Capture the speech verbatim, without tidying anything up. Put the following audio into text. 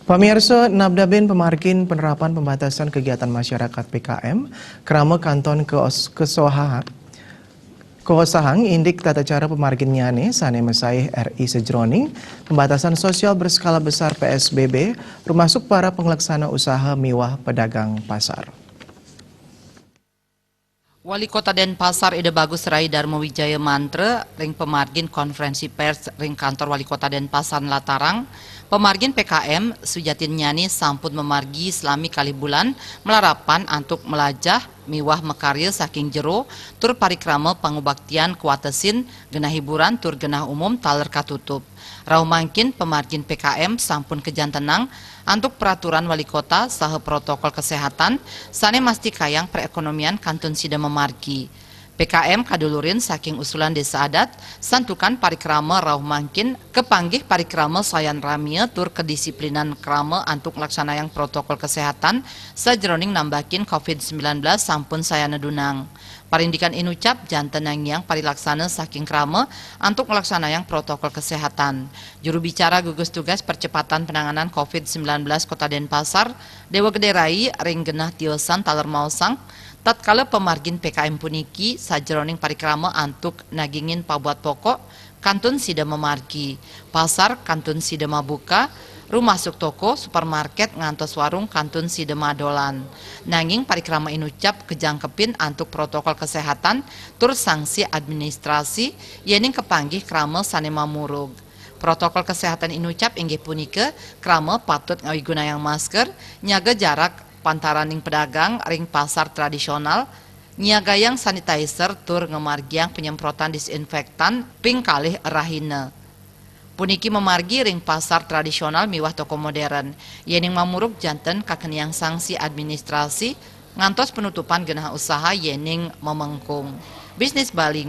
Pamirsa, nabdabin pamargin penerapan pembatasan kegiatan masyarakat P K M, krama kanton keos-, kesoha-, kosahang indik tata cara pamarginnyane sane masaih R I sajeroning pembatasan sosial berskala besar P S B B, rumasuk para panglaksana usaha miwah pedagang pasar. Wali Kota Denpasar Ida Bagus Rai Darma Wijaya mantra ring pamargin konferensi pers ring kantor Wali Kota Denpasar nlatarang, pamargin P K M sujatinnyane sampun mamargi salami kalih bulan malarapan antuk malajah miwah makarya saking jero tur parikrama pangubaktian kawatesin genah hiburan tur genah umum taler katutup. Rauh mangkin pamargin P K M sampun kajantenang antuk peraturan Wali Kota saha protokol kesehatan sane mastikayang perekonomian kantun sida mamargi. P K M kadulurin saking usulan desa adat, santukan parikrama rauh mangkin kapanggih parikrama sayan ramia tur kedisiplinan krama antuk nglaksanayang protokol kesehatan sajeroning nambakin covid sembilan belas sampun sayana dunang. Parindikan inucap janten nangiang parilaksana saking krama antuk nglaksanayang protokol kesehatan. Juru bicara gugus tugas percepatan penanganan covid sembilan belas Kota Denpasar, Dewa Gede Rai, ring genah tiosan taler maosang, tatkala pamargin P K M puniki sajeroning parikrama antuk nagingin pabuat pokok, kantun sida mamargi, pasar kantun sida mabuka, rumasuk toko, supermarket ngantos warung kantun sida madolan. Nanging parikrama inucap kajangkepin antuk protokol kesehatan tur sanksi administrasi yening kapanggih krama sane mamurug. Protokol kesehatan inucap inggih punika krama patut ngawigunayang masker, nyaga jarak pantaraning pedagang ring pasar tradisional, nyiagayang sanitizer tur ngamargiang penyemprotan disinfektan ping kalih rahina. Puniki mamargi ring pasar tradisional miwah toko modern. Yening mamurug janten kakeniang sanksi administrasi ngantos penutupan genah usaha yening mamengkung. Bisnis Bali